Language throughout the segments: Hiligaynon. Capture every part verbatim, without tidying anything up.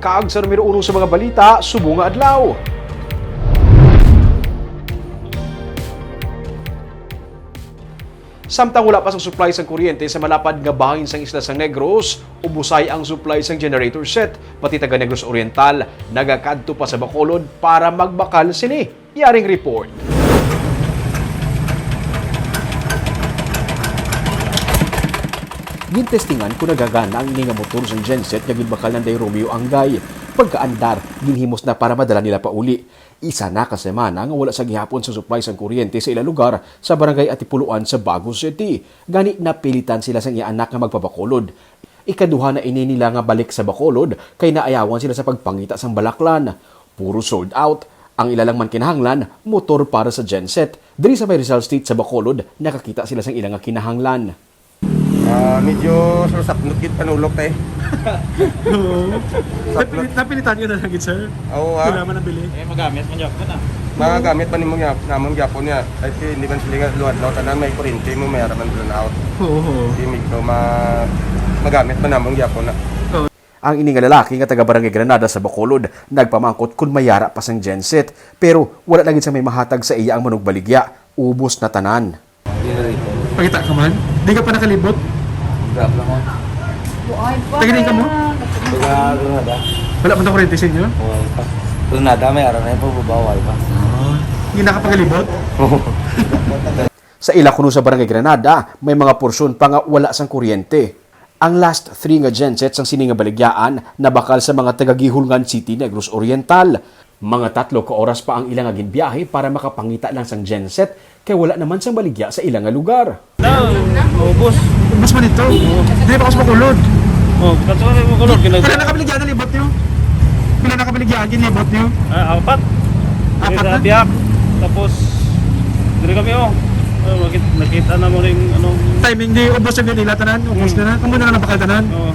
Kag sa numero uno sa mga balita subong nga adlaw. Samtang wala pa sang supply sang kuryente sa malapad nga bahin sang isla sang Negros, ubusay ang supply sang generator set, pati taga Negros Oriental nagakadto pa sa Bacolod para magbakal sini. Yaring report. Gintestingan ko nagagana ang ini nga motor sang genset nga ginbakal nanday Romeo Anggay. Pagkaandar, ginhimos na para madala nila pauli. Isa na ka semana nga wala sa gihapon sa supply sang kuryente sa ila lugar sa Barangay Atipuluan sa Bago City. Gani napilitan sila sang iya anak nga magpabakulod. Ikaduha na ini nila nga balik sa Bacolod kay naayawan sila sa pagpangita sang balaklan. Puro sold out. Ang ila lang man kinahanglan, motor para sa genset. Diri sa may Rizal State sa Bacolod, nakakita sila sang ila nga kinahanglan. Ah, medyo saplot gid panulok, te. Oo. Saplot. Napili-, napilitan ka na lang gid, sir? Oo, ah. Wala man nabili. Eh, magamit man gyapon, ah. Magamit pa nimo gyap-, namon gyapon niya. Ay, hindi man sila nga luwad-luwad, tanan may kuryente mo, may araman brownout. Oo, oo. Hindi, medyo ma-, magamit pa namon gyapon na. Oo. Ang ini nga lalaki nga taga Barangay Granada sa Bacolod nagpamangkot kon may ara pa sang genset, pero wala na gid sa may mahatag sa iya ang manugbaligya. Ubos na tanan. Pakita ka man. Di ka pa nakalibot? Grab lang mo. Buhay pa. Taga diin ka mo? Taga Granada. Wala pa na kuryente sa inyo? Buhay pa. Granada, may araw na yung pagbabawal pa. Ah. Hindi nakapagalibot? Sa ila kuno sa Barangay Granada, may mga porsyon pa nga wala sang kuryente. Ang last three nga gensets sang sini nga baligyaan nabakal sa mga taga Guihulngan City, Negros Oriental. Mga tatlo ka oras pa ang ila nga ginbiyahe para makapangita lang sang genset, kay wala naman sang baligya sa ila nga lugar. Na, ubos. Ubos man ito. Di pa kasi makulod. Oh, kaso na yung makulod, kinag- Pila na ka baligya na libot niyo? Pila na ka baligya ang ginlibot niyo? Ah, apat. Apat Diri sa na? Biak. Tapos, diri kami, oh. Oh, makit-, nakita na mo rin, anong Timing di ubos na nila tanan, ubos Mm. na na. Kamo na lang nabakal tanan. Oo.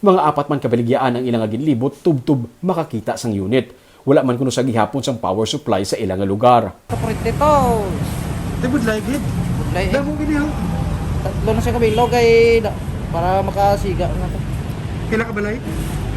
Mga apat man ka baligyaan ang ila nga ginlibot tubtob makakita sang unit. Wala man kuno sa gihapon sang power supply sa ila nga lugar. Sa kurente to. Di budlay gid. Budlay, eh. Damo gid, oh. Tatlo na siya kabilog kay da-, para makasiga na to. Pila ka balay?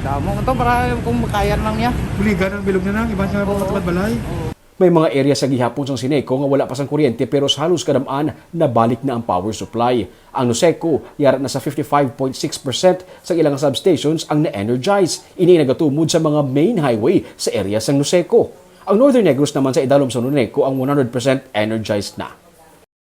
Damo na to para kung makaya lang niya. Buligan ang bilog na lang, iban sa Oo. Mga balay. Oo. May mga area sa gihapon sang Sineco nga wala pa sang kuryente, pero sa halos kadam-an nabalik na ang power supply. Ang Nuseco, yara na sa fifty-five point six percent sa ilang substations ang na-energize. Ini nagatumod sa mga main highway sa area sang Nuseco. Ang Northern Negros naman sa idalom sa Nuneco ang one hundred percent energized na.